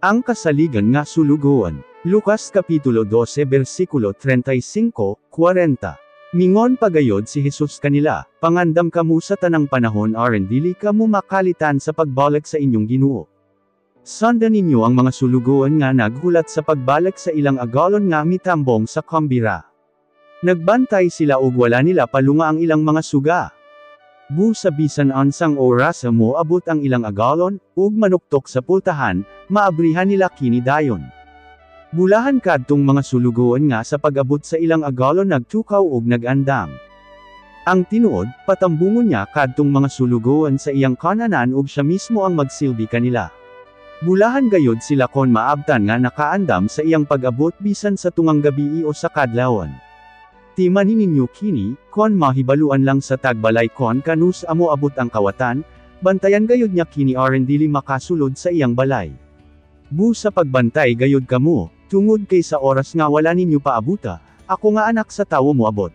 Ang kasaligan nga sulugoon. Lucas Kapitulo 12 versikulo 35, 40. Mingon pagayod si Jesus kanila, "Pangandam kamo sa tanang panahon aron dili kamo makalitan sa pagbalik sa inyong Ginoo. Sundan ninyo ang mga sulugoon nga naghulat sa pagbalik sa ilang agalon nga mitambong sa kambira. Nagbantay sila ug wala nila palunga ang ilang mga suga. Busa bisan unsang orasa mo abot ang ilang agalon, ug manuktok sa pultahan, maabrihan nila kini dayon. Bulahan kadtong mga sulugoon nga sa pag-abot sa ilang agalon nagtukaw ug nag-andam. Ang tinuod, patambungon niya kadtong mga sulugoon sa iyang kananan ug siya mismo ang magsilbi kanila. Bulahan gayod sila kon maabtan nga nakaandam sa iyang pag-abot bisan sa tungang gabii o sa kadlawon. Timani ninyo kini, kon mahibaluan lang sa tagbalay kon kanus-a moabot ang kawatan, bantayan gayod niya kini aron dili makasulod sa iyang balay. Busa pagbantay gayod kamo, tungod kay sa oras nga wala ninyo paabuta, ako nga Anak sa Tawo moabot."